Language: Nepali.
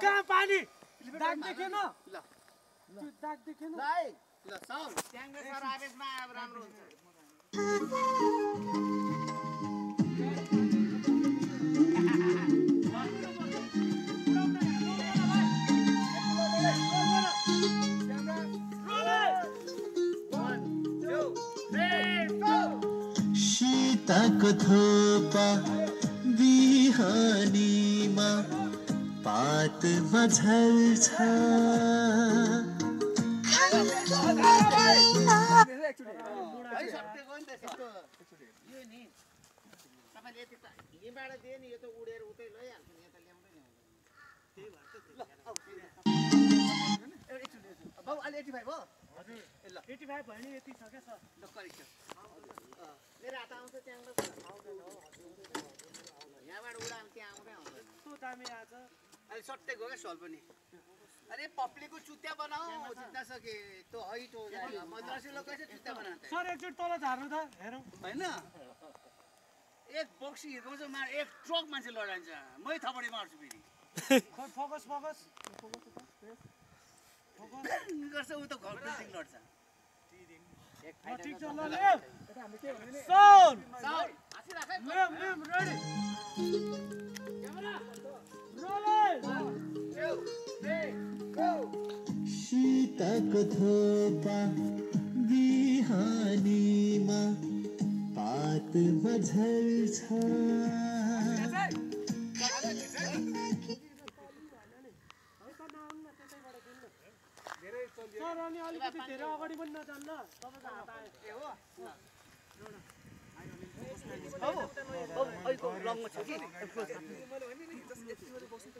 कहाँ पानी दाग देखेन ल त्यो दाग देखेन ल है ल साउन ट्याङ्गे सर आवेशमा आयो राम्रो हुन्छ शीतको थोपा बिहानीमा पातमा झल्छ यो नि तपाईले यति त हिँबाट दिए नि यो त उडेर उतै लैहाल्छ नि यता ल्याउँदैन त्यही भएर त बाबु अलि 85 भयो हजुर ल 85 भयो नि यति छ के सर ल करेक्ट मेरो हात आउँछ च्याङ्ग आउँदैन हो यहाँबाट उडायो त्यहाँ आउँदै आउँदैन कस्तो दामी आज अलि सट्टै गयो क्या सल पनि अरे पब्लिकको चुत्या बनाऊ जित्न सके त्यो हाइट हो मद्रासी लोग कैसे चुत्या बनाते सर एकचोटि तल झार्नु त हेरौँ हैन एक बक्सी हिर्काउँछ मार एक ट्रक मान्छे लडाइन्छ मै थपडी मार्छु फेरि फोकस फोकस गर्छ उ त घर बिल्डिङ लड्छ ठीक छ ल साउन्ड साउन्ड हाँसिराख है ma'am ready camera rolling 2 3 go शीतको थोपा बिहानीमा पातमा झल्छ सर अनि अलिकति धेरै अगाडि पनि नजान्न तपाईको हात आयो ए हो बाबु बाबु अहिलेको लङमा छ कि मैले भने नि जस्ट यति गरे बस्नु त